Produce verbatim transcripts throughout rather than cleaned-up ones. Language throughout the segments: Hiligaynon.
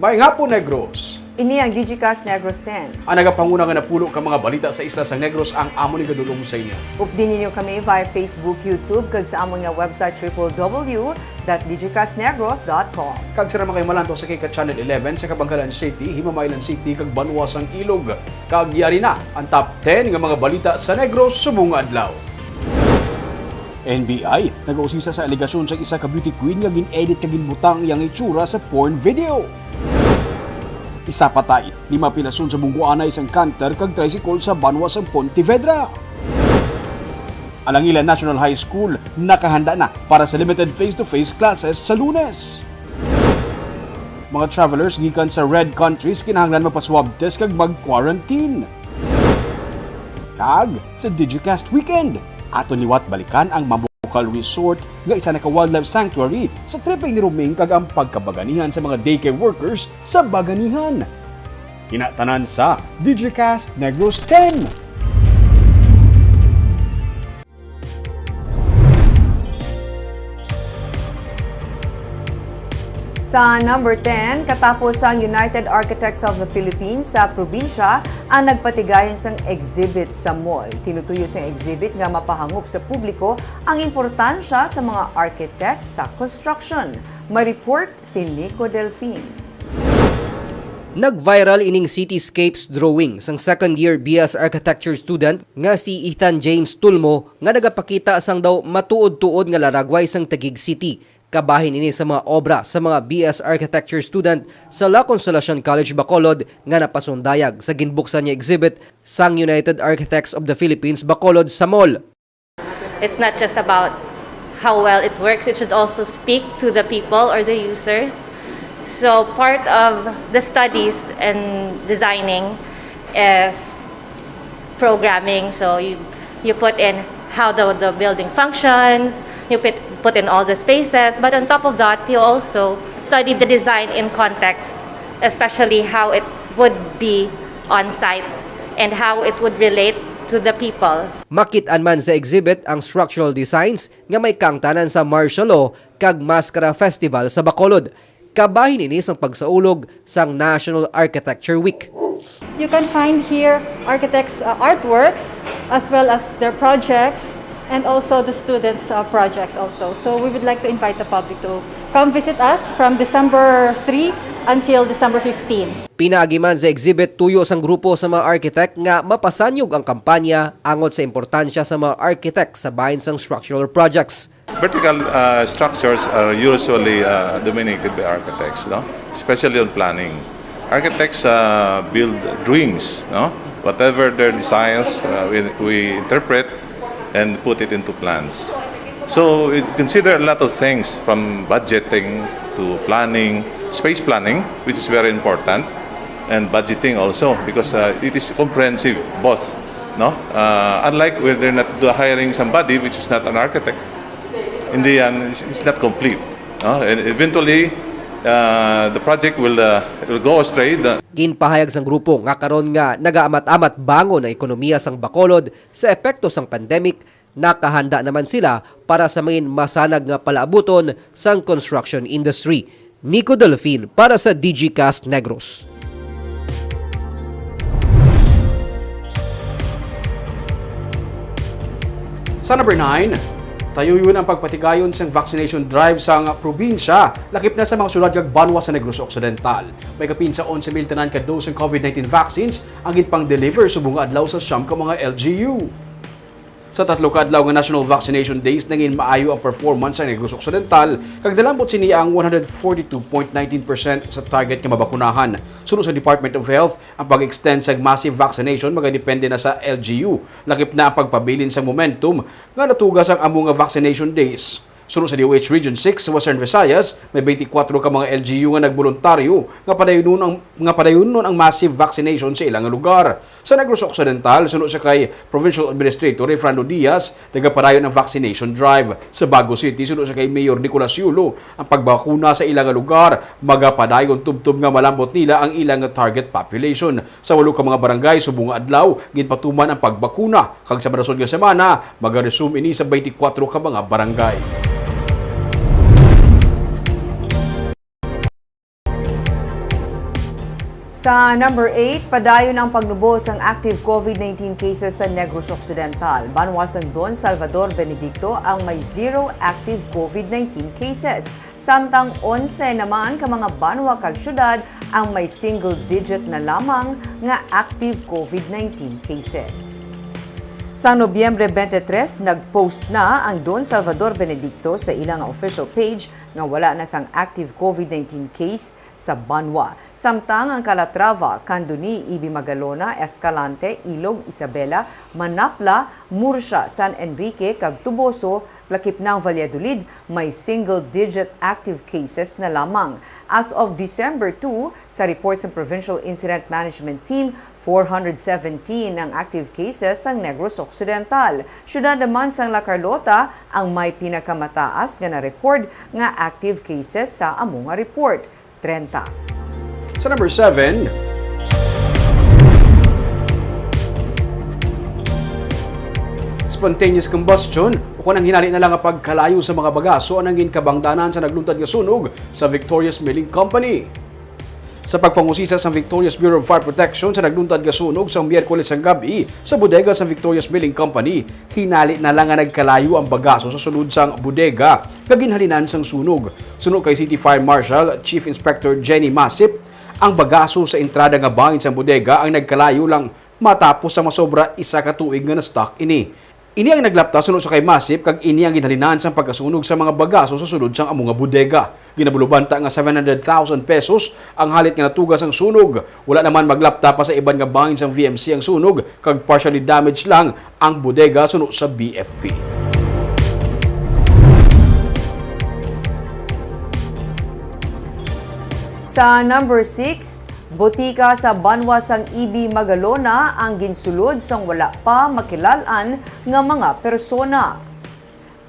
Maayong hapon, Negros. Ini ang Digicast Negros ten. Ang nagapanguna nga napulo ka mga balita sa isla sang Negros ang amon igadul-ong sa inyo. Updi ninyo kami via Facebook, YouTube, kag sa amon nga website, triple W dot digicast negros dot com. Kag sa mga kay malantaw sa kay ka Channel eleven sa Kabankalan City, Himamaylan City, kag Banwa sang Ilog. Kag yari na ang top ten nga mga balita sa Negros subong nga adlaw. N B I nagausisa sa alegasyon sa isa ka beauty queen nga gin-edit kag ginbutang ang iyang itsura sa porn video. Isa patay, lima pinason sa bunggoanay sang canter kag tricycle sa banwa sang Pontevedra. Alangila National High School nakahanda na para sa limited face-to-face classes sa Lunes. Mga travelers gikan sa red countries kinahanglan magpa-swab test kag mag-quarantine. Kag sa Digicast Weekend, aton liwat balikan ang Mambucal Resort nga isa na ka wildlife sanctuary sa tripping ni Roming kag ang pagkabaganihan sa mga daycare workers sa Baganihan. Ina tanan sa Digicast Negros ten. Sa number ten, katapos ang United Architects of the Philippines sa probinsya ang nagpatigayon sang exhibit sa mall. Tinutuyo sang exhibit nga mapahangop sa publiko ang importansya sa mga architect sa construction. May report si Nico Delfin. Nag-viral ining cityscapes drawing sang second year B S Architecture student nga si Ethan James Tulmo nga nagapakita sang daw matuod-tuod nga laragway sang Taguig City. Kabahin ini sa mga obra sa mga B S Architecture student sa La Consolacion College, Bacolod, nga napasundayag sa ginbuksan nga exhibit sang United Architects of the Philippines Bacolod sa mall. It's not just about how well it works, it should also speak to the people or the users. So part of the studies and designing is programming. So you, you put in how the, the building functions, you put, put in all the spaces, but on top of that, you also study the design in context, especially how it would be on site and how it would relate to the people. Makit-an man sa exhibit ang structural designs nga may kaangtanan sa martial law kag Maskara Festival sa Bacolod. Kabahin ini sang pagsaulog sang National Architecture Week. You can find here architects' uh, artworks as well as their projects and also the students' uh, projects also. So we would like to invite the public to come visit us from December three until December fifteen. Pinaagi man sa exhibit, tuyo sang grupo sa mga architect nga mapasanyog ang kampanya angot sa importansya sa mga architect sa bahin sang structural projects. Vertical uh, structures are usually uh, dominated by architects, no? Especially on planning. Architects uh, build dreams, no? Whatever their desires, uh, we, we interpret and put it into plans. So we consider a lot of things, from budgeting to planning, space planning, which is very important, and budgeting also, because uh, it is comprehensive, both, no? Uh, unlike when they're not hiring somebody which is not an architect, hindi yan, it's, it's not complete, no? And eventually, uh, the project will, uh, will go astray. The Ginpahayag sang grupo nga karon nga nagaamat-amat bangon ang ekonomiya sang Bacolod sa epekto sang pandemic, nakahanda naman sila para sa mangin masanag nga palaabuton sang construction industry. Nico Delfin para sa Digicast Negros. Sa number nine, tayuyon ang pagpatigayon sang vaccination drive sang probinsya, lakip na sa mga syudad kag banwa sa Negros Occidental. May kapin sa onse mil tanan ka dose sang COVID nineteen vaccines ang ginpang-deliver subong nga adlaw sa siyam ka mga L G U. Sa tatlo ka adlaw nga National Vaccination Days, nangin maayo ang performance sa Negros Occidental, kag nalambot sini ang one hundred forty-two point nineteen percent sa target nga mabakunahan. Suno sa Department of Health, ang pag-extend sa massive vaccination magadepende na sa L G U. Lakip na ang pagpabilin sa momentum nga natuga sang amo nga Vaccination Days. Suno sa D O H Region six sa Western Visayas, may twenty-four ka mga L G U nga nagboluntaryo nga padayonon ang, nga padayonon ang massive vaccination sa ilang lugar. Sa Negros Occidental, suno sa kay Provincial Administrator Efrando Diaz, nagapadayon ang vaccination drive. Sa Bago City, suno sa kay Mayor Nicolas Yulo, ang pagbakuna sa ilang lugar magapadayon tubtob nga malambot nila ang ilang target population. Sa walo ka mga barangay subong nga adlaw, ginpatuman ang pagbakuna, kag sa marasunod nga semana, magaresume ini sa twenty-four ka mga barangay. Sa number eight, padayon ang pagnubo sang active COVID nineteen cases sa Negros Occidental. Banwa sang Don Salvador Benedicto ang may zero active COVID nineteen cases, samtang onse naman ka mga banwa kag syudad ang may single digit na lamang nga active COVID nineteen cases. Sa Nobyembre twenty-three, nag-post na ang Don Salvador Benedicto sa ila nga official page nga wala na sang active COVID nineteen case sa banwa. Samtang ang Calatrava, Candoni, Ibi Magalona, Escalante, Ilog, Isabela, Manapla, Murcia, San Enrique, kag Toboso, lakip na ang Valladolid, may single-digit active cases na lamang. As of December two, sa report sa Provincial Incident Management Team, four hundred seventeen ang active cases sang Negros Occidental. Siyudad naman sang La Carlota ang may pinakamataas nga na-record nga active cases sa amo nga report, trenta. Sa number seven, spontaneous combustion, o kon ang hinali na lang nga pagkalayo sa mga bagaso ang nangin kabangdanan sa nagluntad nga sunog sa Victorious Milling Company. Sa pagpangusisa sang Victorious Bureau of Fire Protection sa nagluntad nga sunog sa Miyerkules sang gab-i sa bodega sa Victorious Milling Company, hinali na lang nga nagkalayo ang bagaso sa sulod sang bodega nga ginhalinan sang sunog. Suno kay City Fire Marshal Chief Inspector Jenny Masip, ang bagaso sa entrada nga bahin sang bodega ang nagkalayo lang matapos sa masobra isa ka tuig nga na-stuck ini. Ini ang naglapta suno sa kay Masip, kag ini ang ginhalinan sang pagkasunog sa mga bagaso sa sulod sang amo nga bodega. Ginabulubanta nga seven hundred thousand pesos ang halit nga natuga sang sunog. Wala naman maglapta pa sa iban nga bahin sang V M C ang sunog, kag partially damaged lang ang bodega suno sa B F P. Sa number six, butika sa banwa sang Ibi, Magalona ang ginsulod sang wala pa makilal-an nga mga persona.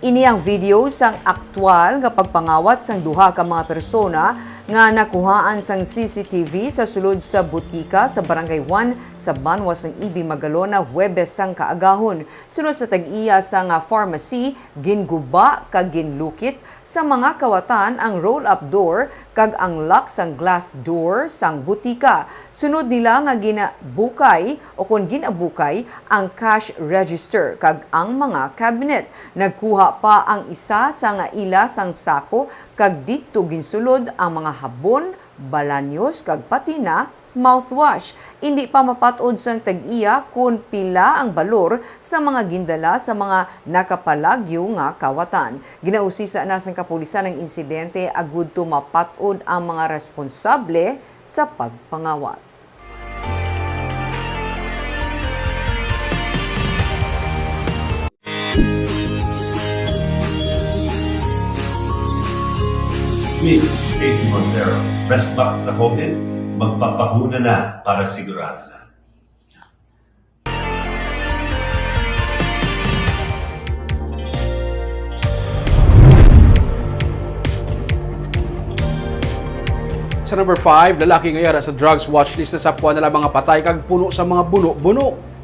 Ini ang video sang aktwal nga pagpangawat sang duha ka mga persona nga nakuhaan sang C C T V sa sulod sa butika sa Barangay one sa banwa sang Ibi, Magalona, Huwebes sang kaagahon. Suno sa tag-iya sang pharmacy, ginguba kag ginlukit sa mga kawatan ang roll-up door kag ang lock sang glass door sang butika. Sunod nila nga ginabukay o kon gin-abukay ang cash register kag ang mga cabinet. Nagkuha pa ang isa sa nga ila sang sako kag didto ginsulod ang mga habon, balanyos kag pati na mouthwash. Indi pa mapat-od sang tag-iya kon pila ang balor sa mga gindala sa mga nakapalagyo nga kawatan. Ginausisa na sang kapulisan ang insidente agud to mapat-od ang mga responsable sa pagpangawat. Me, Casey Montero, best back sa COVID, magpapahuna na para sigurado na. Sa number five, lalaki nga yara sa drugs watch list nasapwan na lamang nga patay kag puno sa mga buno-buno.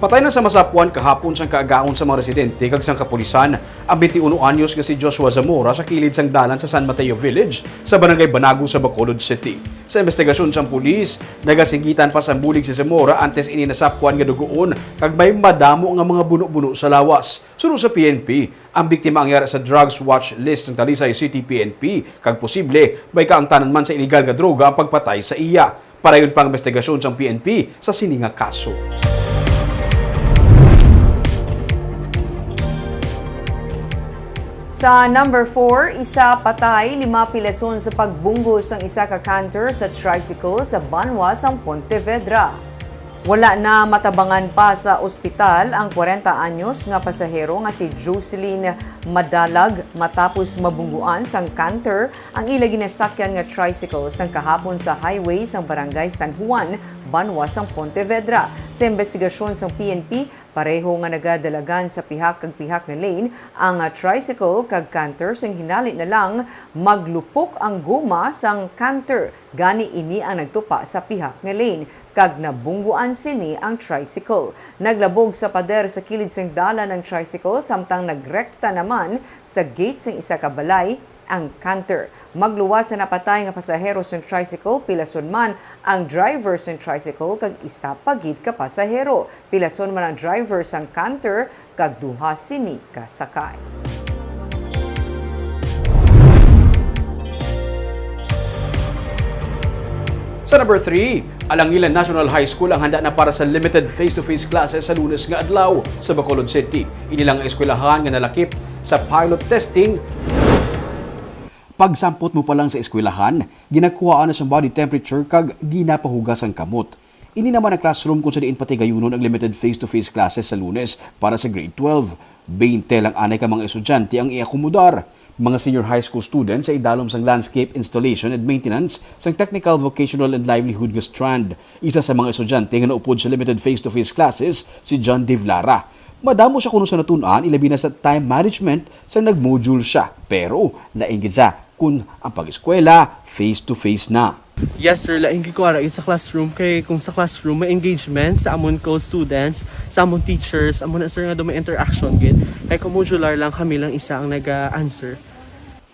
Patay na sa masapwan kahapon sang kaagahon sa mga residente kag sang kapulisan ang twenty-one anyos nga si Joshua Zamora sa kilid sang dalan sa San Mateo Village sa Barangay Banago sa Bacolod City. Sa investigasyon sang pulis, nagasinggitan pa sang bulig si Zamora antes ini nasapwan nga dugoon kag may madamo nga mga buno-buno sa lawas. Suno sa P N P, ang biktima ang yara sa drugs watch list sang Talisay City P N P kag posible may kaangtanan man sa iligal nga droga ang pagpatay sa iya. Padayon pa ang investigasyon sang P N P sa sini nga kaso. Sa number four, isa patay, lima pilason sa pagbunggo sang isa ka canter sa tricycle sa banwa sang Pontevedra. Wala na matabangan pa sa ospital ang kwarenta anyos nga pasahero nga si Jocelyn Madalag matapos mabungguan sang canter ang ila ginasakyan nga tricycle sang kahapon sa highway sang Barangay San Juan, banwa sang Pontevedra. Sa investigasyon sang P N P, pareho nga nagadalagan sa pihak kag pihak nga lane ang, ah, tricycle kag canter, sang hinali na lang maglupok ang goma sang canter, gani ini ang nagtupa sa pihak nga lane kag nabungguan sini ang tricycle. Naglabog sa pader sa kilid sang dalan ang tricycle samtang nagrekta naman sa gate sang isa ka balay ang canter. Magluwas sa napatay nga pasahero sang tricycle, pilason man ang driver sang tricycle kag isa pa gid ka pasahero. Pilason man ang driver sang canter kag duha sini ka sakay. Sa number three, Alangilan National High School ang handa na para sa limited face-to-face classes sa Lunes nga adlaw sa Bacolod City. Ini lang ang eskwelahan nga nalakip sa pilot testing. Pagsampot mo pa lang sa eskwelahan, ginakuhaan na sang body temperature kag ginapahugas ang kamot. Ini naman ang classroom kung sa diin patigayunon ang limited face-to-face classes sa Lunes para sa grade twelve. Twenty lang anay ka mga estudyante ang iakomodar. Mga senior high school students sa idalom sang landscape installation and maintenance sang technical, vocational, and livelihood nga strand. Isa sa mga estudyante nga naupod sa limited face-to-face classes si John Dave Lara. Madamo siya kuno sa natun-an, ilabi na sa time management sang nag-module siya. Pero lain gid siya kung ang pag-eskwela face-to-face na. Yes, sir. Lain gid ko ara sa classroom, kay kung sa classroom may engagement sa amon co-students, sa amon teachers, amo na, sir, nga daw may interaction gid. Kay kung modular lang, kami lang isa ang nag-answer.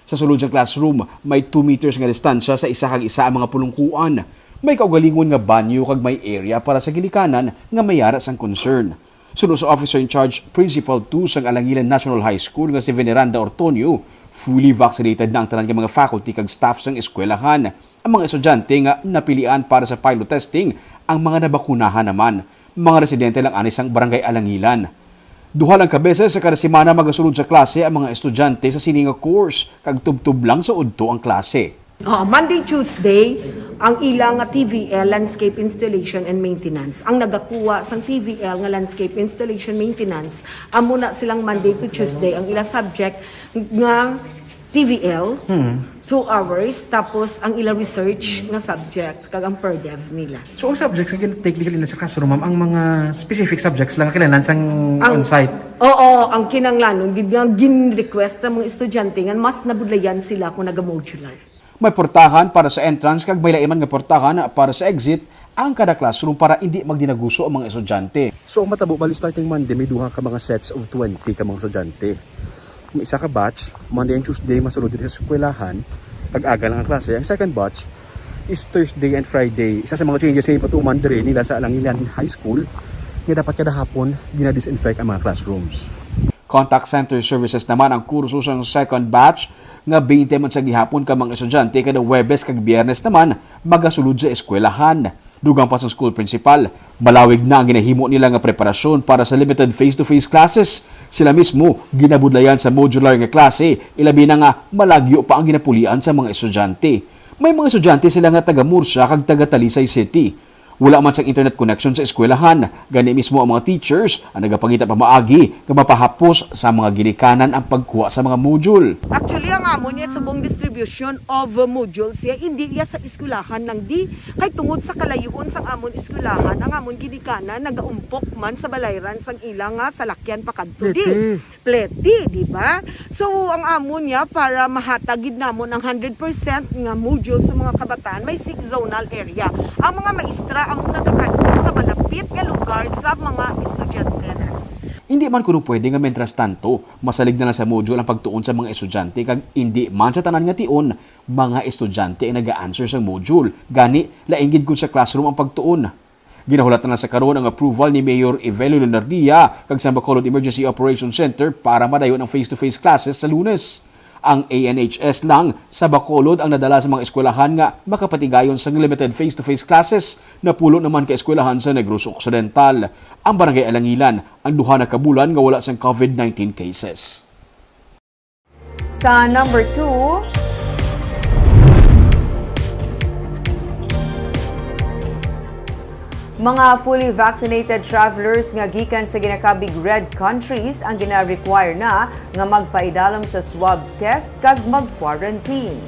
Sa sulod sa classroom, may two meters nga distansya sa isa kag isa ang mga pulungkuan. May kaugalingon nga banyo kag may area para sa ginikanan nga may yara sang concern. Suno sa officer in charge, Principal two sang Alangilan National High School nga si Veneranda Ortonio, fully vaccinated na ang tanan nga mga faculty kag staff sang eskwelahan. Ang mga estudyante nga napilian para sa pilot testing, ang mga nabakunahan naman. Mga residente lang anay sang Barangay Alangilan. Duha lang ka beses sa kada semana magasulod sa klase ang mga estudyante sa sini nga course, kag tubtob lang sa udto ang klase. Ah, Monday, Tuesday, ang ila nga T V L, Landscape Installation and Maintenance. Ang nagakuha sang T V L nga Landscape Installation Maintenance, amo na silang Monday to Tuesday ang ila subject nga T V L, Hmm. two hours, tapos ang ila research nga subject, kag ang per dev nila. So, ang subjects nga gina-take nila sa classroom, ma'am, ang mga specific subjects lang kinahanglan sang Ang on-site? Oo, ang kinahanglanon gid nga gin-request sa mga estudyante nga mas nabudlayan sila kung naga-modular. May portahan para sa entrance kag may lain man nga portahan para sa exit ang kada classroom para indi magdinaguso ang mga estudyante. So, ang matabo, bali, starting Monday, may duha ka mga sets of twenty ka mga estudyante. May isa ka batch, Monday and Tuesday, masulod diri sa eskwelahan, kag aga lang ang klase. Ang second batch is Thursday and Friday. Isa sa mga changes nga ipatuman diri nila sa Alangilan High School, nga dapat kada hapon gina-disinfect ang mga classrooms. Contact center services naman ang kurso sang second batch, nga twenty man sa gihapon ka mga estudyante, kada Huwebes kag Biyernes naman magasulod sa eskwelahan. Dugang pa sang school principal, malawig na ang ginahimo nila nga preparasyon para sa limited face-to-face classes. Sila mismo ginabudlayan sa modular nga klase, ilabi na nga malagyo pa ang ginapulian sa mga estudyante. May mga estudyante sila nga taga Murcia kag taga Talisay City. Wala man sang internet connection sa eskwelahan, gani mismo ang mga teachers ang nagapangita pamaagi nga mapahapos sa mga ginikanan ang pagkuha sa mga module. Actually, ang amon niya subong distribution of modules siya, hindi iya sa eskwelahan lang di, kay tungod sa kalayuon sang amon eskwelahan, ang amon ginikanan nagaumpok man sa balayran sang ila nga salakyan pakadto di. Plete. Plete, di ba? So, ang amon niya para mahatag gid namon ang hundred percent nga module sa mga kabataan, may sig zonal area. Ang mga maestra ang nagakadto sa malapit nga lugar sa mga estudyante na. Hindi man kuno pwede nga mientras tanto, masalig na lang sa module ang pagtuon sa mga estudyante, kag hindi man sa tanan nga tion, mga estudyante ang naga-answer sa module. Gani, lain gid kun sa classroom ang pagtuon. Ginahulat na lang sa karon ang approval ni Mayor Evelio Leonardia kag sa Bacolod Emergency Operations Center para madayon ang face-to-face classes sa Lunes. Ang A N H S lang sa Bacolod ang nadala sa mga eskwelahan nga makapatigayon sang limited face-to-face classes. Napulo naman ka eskwelahan sa Negros Occidental. Ang Barangay Alangilan ang duha na ka bulan nga wala sang COVID nineteen cases. Sa number two, mga fully vaccinated travelers nga gikan sa ginakabig red countries ang gina-require na nga magpaidalom sa swab test kag mag-quarantine.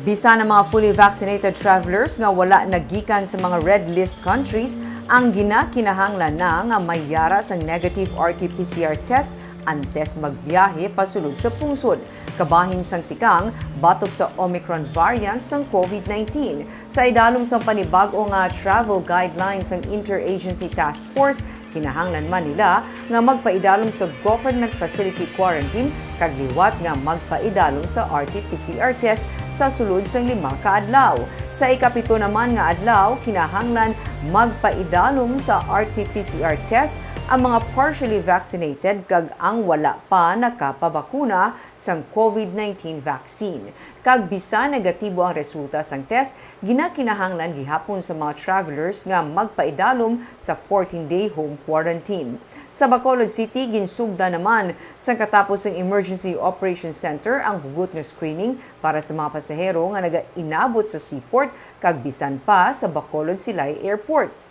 Bisan ang mga fully vaccinated travelers nga wala nagikan sa mga red list countries ang ginakinahanglan na nga may yara sang negative R T P C R test antes magbiyahe pasulod sa pungsod, kabahin sang tikang batok sa Omicron variant sang COVID nineteen. Sa idalom sang panibag-o nga travel guidelines sang Interagency Task Force, kinahanglan man nila nga magpaidalom sa government facility quarantine kag liwat nga magpaidalom sa R T P C R test sa sulod sang lima ka adlaw. Sa ikapito naman nga adlaw, kinahanglan magpaidalom sa R T P C R test ang mga partially vaccinated kag ang wala pa nakapabakuna sang COVID nineteen vaccine. Kag bisan negatibo ang resulta sang test, ginakinahanglan gihapon sa mga travelers nga magpaidalom sa fourteen-day home quarantine. Sa Bacolod City, ginsugdan naman sang katapos sang Emergency Operations Center ang hugot nga screening para sa mga pasahero nga nagainabot sa seaport kag bisan pa sa Bacolod Silay Airport.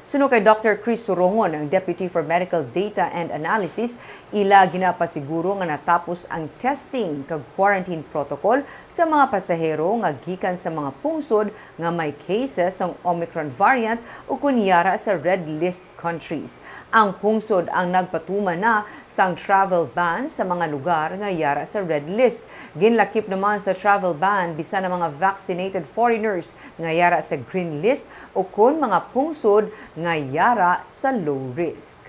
Suno kay Doctor Chris Surongon, ang Deputy for Medical Data and Analysis, ila ginapasiguro nga natapos ang testing kag quarantine protocol sa mga pasahero nga gikan sa mga pungsod nga may cases sang Omicron variant ukon yara sa red list countries. Ang pungsod ang nagpatuman na sang travel ban sa mga lugar nga yara sa red list. Ginlakip naman sa travel ban bisan ang mga vaccinated foreigners nga yara sa green list ukon mga pungsod nga yara sa low risk.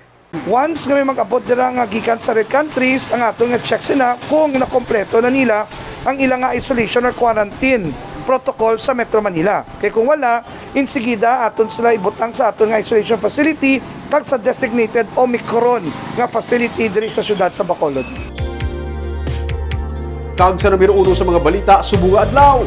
Once nga may mag-abot dira nga gikan sa red countries, ang aton nga check sila kung nakompleto na nila ang ila nga isolation or quarantine protocol sa Metro Manila. Kay kung wala, insigida aton sila ibutang sa aton nga isolation facility kag sa designated Omicron nga facility diri sa siyudad sa Bacolod. Kag sa numero uno sa mga balita subong nga adlaw,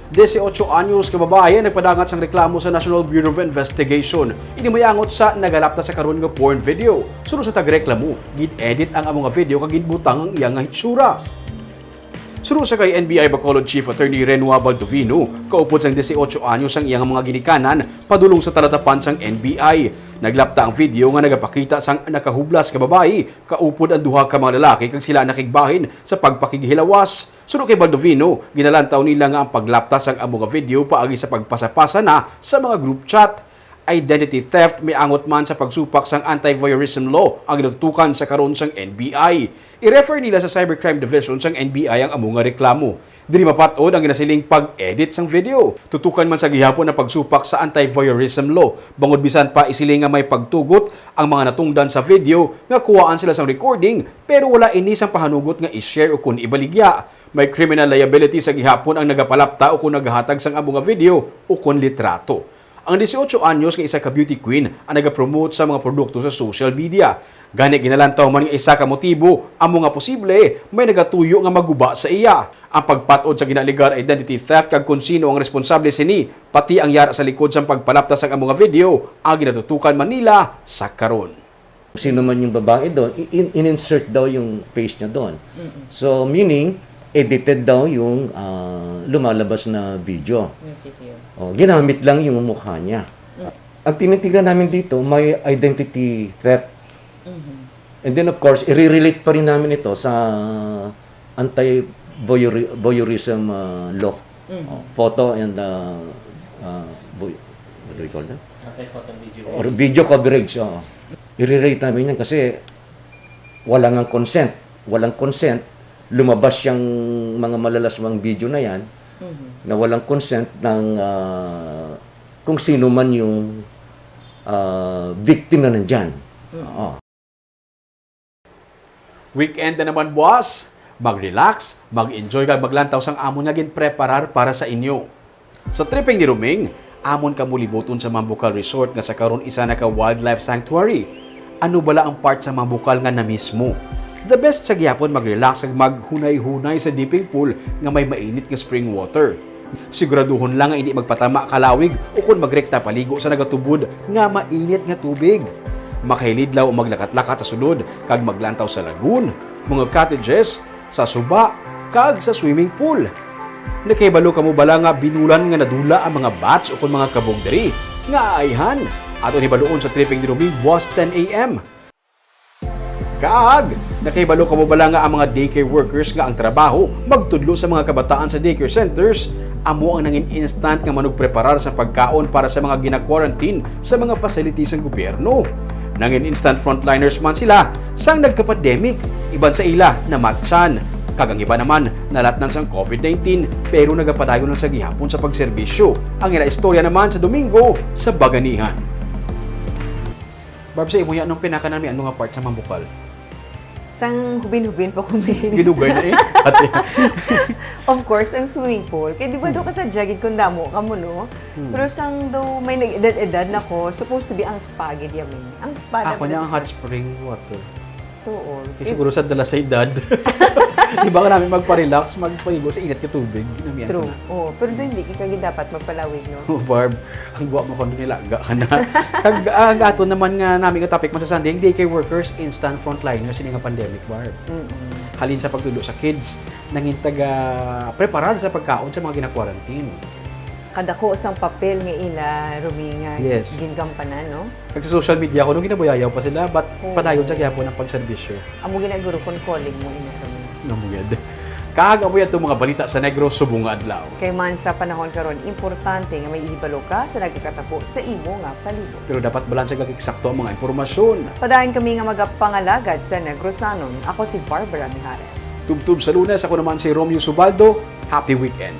dieciocho anyos ka babayi ang nagpadangat sang reklamo sa National Bureau of Investigation. Ini may angot sa nagalapta sa karon nga porn video. Suno sa tagreklamo, gin-edit ang amo nga video kag ginbutang ang iya nga hitsura. Suno sa kay N B I Bacolod Chief Attorney Renua Baldovino, kaupod sang dieciocho anyos ang iya nga mga ginikanan padulong sa talatapan sang N B I. Naglapta ang video nga nagapakita sang nakahublas nga babayi kaupod ang duha ka mga lalaki kag sila nakigbahin sa pagpakighilawas. Suno kay Baldovino, ginalantaw nila nga ang paglapta sang amo nga video paagi sa pagpasapasa na sa mga group chat. Identity theft may angot man sa pagsupak sang anti-voyeurism law ang ginatutukan sa karon sang N B I. I-refer nila sa Cybercrime Division sang N B I ang amo nga reklamo. Diri mapat-od ang ginasiling pag-edit sang video. Tutukan man sa gihapon ang pagsupak sa anti-voyeurism law, bangod bisan pa isiling nga may pagtugot ang mga natungdan sa video nga kuhaan sila sang recording, pero wala ini sang pahanugot nga i-share ukon ibaligya. May criminal liability sa gihapon ang nagapalapta ukon naghatag sang amo nga video ukon litrato. Ang dieciocho anyos nga isa ka beauty queen ang nagapromote sa mga produkto sa social media. Gani, ginalantaw man nga isa ka motibo amo nga posible may nagatuyo nga maguba sa iya. Ang pagpat-od sa ginaalegar identity theft kag kon sino ang responsable sini, pati ang yara sa likod sang pagpalapta sang amo nga video, ang ginatutukan man nila sa karon. Sino man yung babae doon, i-, in-, in-insert daw yung face niya doon. Mm-mm. So, meaning, edited daw yung, ah, lumalabas na video. Yung video. Oh, ginamit lang yung mukha niya. Mm. Ang tinitignan namin dito, may identity theft. Mhm. And then, of course, i-relate pa rin namin ito sa anti-voyeur-, voyeurism, ah, law. Mhm. Oh, photo and, ah, ah, voy-, what do we call that? Anti-photo and video Or coverage. Video coverage, oo. I-relate namin yan kasi walang ang consent. Walang consent. Lumabas yung mga malalaswang video na yan Mhm. na walang consent ng, ah, kung sino man yung, ah, victim na nandyan. Mhm. Oo. Weekend na naman, boss. Mag-relax, mag-enjoy, kag maglantaw sang amon nga ginpreparar para sa inyo. Sa tripping ni Roming, amon kamo libuton sa Mambucal Resort nga sa karon isa na ka wildlife sanctuary. Ano bala ang part sa Mambucal nga na-miss mo? The best sa gihapon mag-relax kag maghunay-hunay sa dipping pool nga may mainit nga spring water. Siguraduhon lang nga indi magpatama kalawig ukon magrekta paligo sa nagatubod nga mainit nga tubig. Makahilidlaw o maglakat-lakat sa sulod kag maglantaw sa lagoon, mga cottages, sa suba, kag sa swimming pool. Nakahibalo kamo bala nga binulan nga nadula ang mga bats ukon mga kabog diri nga aayhan? Aton hibaluon sa Tripping ni Roming buwas ten A M. Kag, nakahibalo kamo bala nga ang mga daycare workers nga ang trabaho magtudlo sa mga kabataan sa daycare centers amo ang nangin-instant nga manugpreparar sa pagkaon para sa mga gina-quarantine sa mga facility sang gobyerno? Nangin-instant frontliners man sila sang nagka-pandemic. Iban sa ila namatyan, kag ang iba naman nalatnan sang COVID nineteen, pero nagapadayon lang sa gihapon sa pagserbisyo. Ang ila istorya naman sa Domingo sa Baganihan. Barb, sa imo, anong pinaka-namian mo nga part sa mga bukal? Sang hubin-hubin pa ko, Min. Gidugay na eh. Ate. Of course, ang swimming pool. Kaya di ba doon ka sa jagid kung damo ka mo, no? Pero sang daw may nag-edad-edad na ko, supposed to be ang spa gid yamin. Ang spa na Ako niya ang hot spring water. Tuol. Kaya siguro sa dala sa edad. Di ba nga namin magpa-relax, magpaligo sa init nga tubig? Namian True. ko na. Oo. Pero doon hindi ka gid dapat magpalawig, no? Oh, Barb, ang guwa mo kung nilaga ka na. Kag ang ato naman nga nami nga topic man sa Sunday, ang D K workers, instant frontliners ini nga pandemic, Barb. Mm-mm. Halin sa pagtudlo sa kids, nangin taga preparar sa pagkaon sa mga gina-quarantine. Kadako sang papel nga ila, Romy, nga Yes. gingampanan, no? Kag sa social media ko, nung ginabuyayaw pa sila, but Oo. padayon sa gyapon ang pagserbisyo. Amo ginaguro kon calling mo ina, Romy. Namuyad. Kag amo yan itong mga balita sa Negros subong nga adlaw. Kay man sa panahon karon, importante nga may ihibalo ka sa nagakatabo sa imo nga palibot. Pero dapat balanse kag eksakto ang mga impormasyon. Padayon kami nga magapangalagad sa Negrosanon. Ako si Barbara Mijares. Tubtob sa Lunes, ako naman si Romeo Subaldo. Happy weekend.